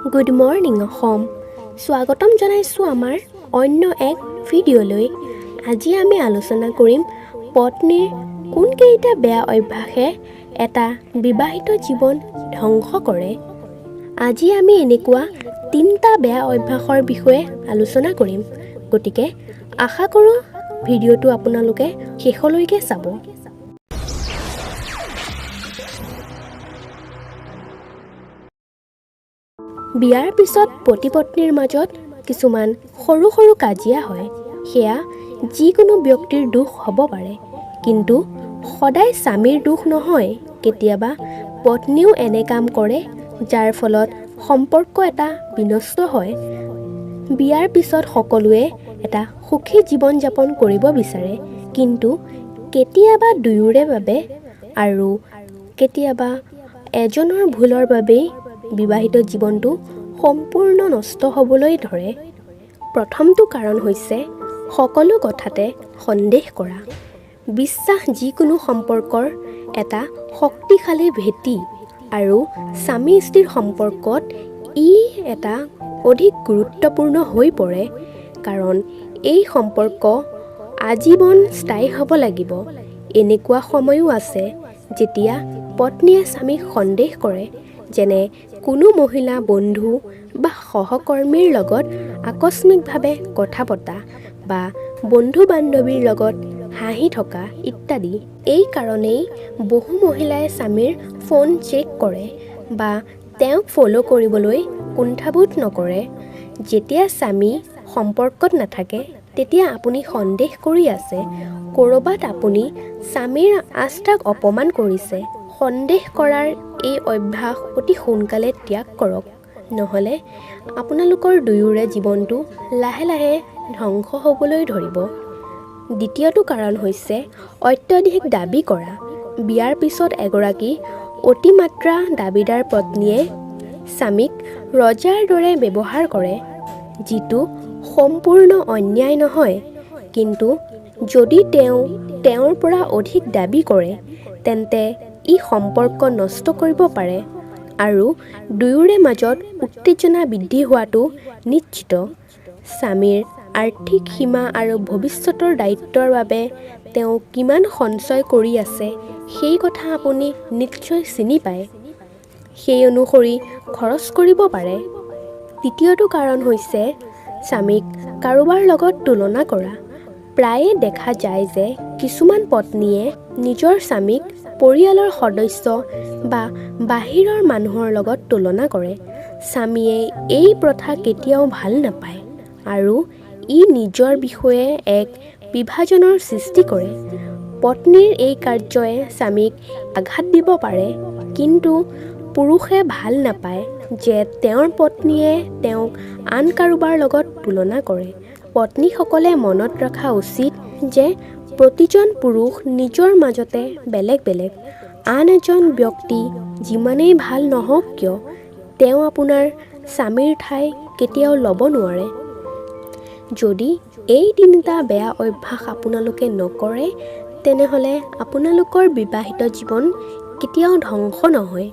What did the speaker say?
Good morning Assam, স্বাগতম জনাইছোঁ আমাৰ অন্য এক ভিডিঅ'লৈ। আজি আমি আলোচনা কৰিম পত্নীৰ কোনকেইটা বেয়া অভ্যাসে এটা বিবাহিত জীৱন ধ্বংস কৰে। আজি আমি এনেকুৱা তিনিটা বেয়া অভ্যাসৰ বিষয়ে আলোচনা কৰিম, গতিকে আশা কৰোঁ ভিডিঅ'টো আপোনালোকে শেষলৈকে চাব। বিয়াৰ পিছত পতি পত্নীৰ মাজত কিছুমান সৰু সৰু কাজিয়া হয়। সেয়া যিকোনো ব্যক্তিৰ দোষ হ'ব পাৰে, কিন্তু সদায় স্বামীৰ দোষ নহয়। কেতিয়াবা পত্নীও এনে কাম কৰে যাৰ ফলত সম্পৰ্ক এটা বিনষ্ট হয়। বিয়াৰ পিছত সকলোৱে এটা সুখী জীৱন যাপন কৰিব বিচাৰে, কিন্তু কেতিয়াবা দুয়োৰে বাবে আৰু কেতিয়াবা এজনৰ ভুলৰ বাবেই বিবাহিত জীৱনটো সম্পূৰ্ণ নষ্ট হ'বলৈ ধৰে। প্ৰথমটো কাৰণ হৈছে সকলো কথাতে সন্দেহ কৰা। বিশ্বাস যিকোনো সম্পৰ্কৰ এটা শক্তিশালী ভেটি আৰু স্বামী স্ত্ৰীৰ সম্পৰ্কত ই এটা অধিক গুৰুত্বপূৰ্ণ হৈ পৰে, কাৰণ এই সম্পৰ্ক আজীৱন স্থায়ী হ'ব লাগিব। এনেকুৱা সময়ো আছে যেতিয়া পত্নীয়ে স্বামীক সন্দেহ কৰে, যেনে কোনো মহিলা বন্ধু বা সহকৰ্মীৰ লগত আকস্মিকভাৱে কথা পতা বা বন্ধু বান্ধৱীৰ লগত হাঁহি থকা ইত্যাদি। এই কাৰণেই বহু মহিলাই স্বামীৰ ফোন চেক কৰে বা তেওঁক ফ'ল' কৰিবলৈ কুণ্ঠাবোধ নকৰে। যেতিয়া স্বামী সম্পৰ্কত নাথাকে, তেতিয়া আপুনি সন্দেহ কৰি আছে, ক'ৰবাত আপুনি স্বামীৰ আস্থাক অপমান কৰিছে। সন্দেহ কৰাৰ এই অভ্যাস অতি সোনকালে ত্যাগ কৰক, নহ'লে আপোনালোকৰ দুয়োৰে জীৱনটো লাহে লাহে ধ্বংস হ'বলৈ ধৰিব। দ্বিতীয়টো কাৰণ হৈছে অত্যধিক দাবী কৰা। বিয়াৰ পিছত এগৰাকী অতিমাত্ৰা দাবীদাৰ পত্নীয়ে স্বামীক ৰজাৰ দৰে ব্যৱহাৰ কৰে, যিটো সম্পূৰ্ণ অন্যায় নহয়, কিন্তু যদি তেওঁ তেওঁৰ পৰা অধিক দাবী কৰে, তেন্তে ই সম্পৰ্ক নষ্ট কৰিব পাৰে আৰু দুয়োৰে মাজত উত্তেজনা বৃদ্ধি হোৱাটো নিশ্চিত। স্বামীৰ আৰ্থিক সীমা আৰু ভৱিষ্যতৰ দায়িত্বৰ বাবে তেওঁ কিমান সঞ্চয় কৰি আছে, সেই কথা আপুনি নিশ্চয় চিনি পায়। সেই অনুসৰি খৰচ কৰিব পাৰে। তৃতীয়টো কাৰণ হৈছে স্বামীক কাৰোবাৰ লগত তুলনা কৰা। প্ৰায়ে দেখা যায় যে কিছুমান পত্নীয়ে নিজৰ স্বামীক পৰিয়ালৰ সদস্য বা বাহিৰৰ মানুহৰ লগত তুলনা কৰে। স্বামীয়ে এই প্ৰথা কেতিয়াও ভাল নাপায় আৰু ই নিজৰ বিষয়ে এক বিভাজনৰ সৃষ্টি কৰে। পত্নীৰ এই কাৰ্যই স্বামীক আঘাত দিব পাৰে, কিন্তু পুৰুষে ভাল নাপায় যে তেওঁৰ পত্নীয়ে তেওঁক আন কাৰোবাৰ লগত তুলনা কৰে। পত্নীসকলে মনত ৰখা উচিত যে প্ৰতিজন পুৰুষ নিজৰ মাজতে বেলেগ বেলেগ। আন এজন ব্যক্তি যিমানেই ভাল নহওক কিয়, তেওঁ আপোনাৰ স্বামীৰ ঠাই কেতিয়াও ল'ব নোৱাৰে। যদি এই তিনিটা বেয়া অভ্যাস আপোনালোকে নকৰে, তেনেহ'লে আপোনালোকৰ বিবাহিত জীৱন কেতিয়াও ধ্বংস নহয়।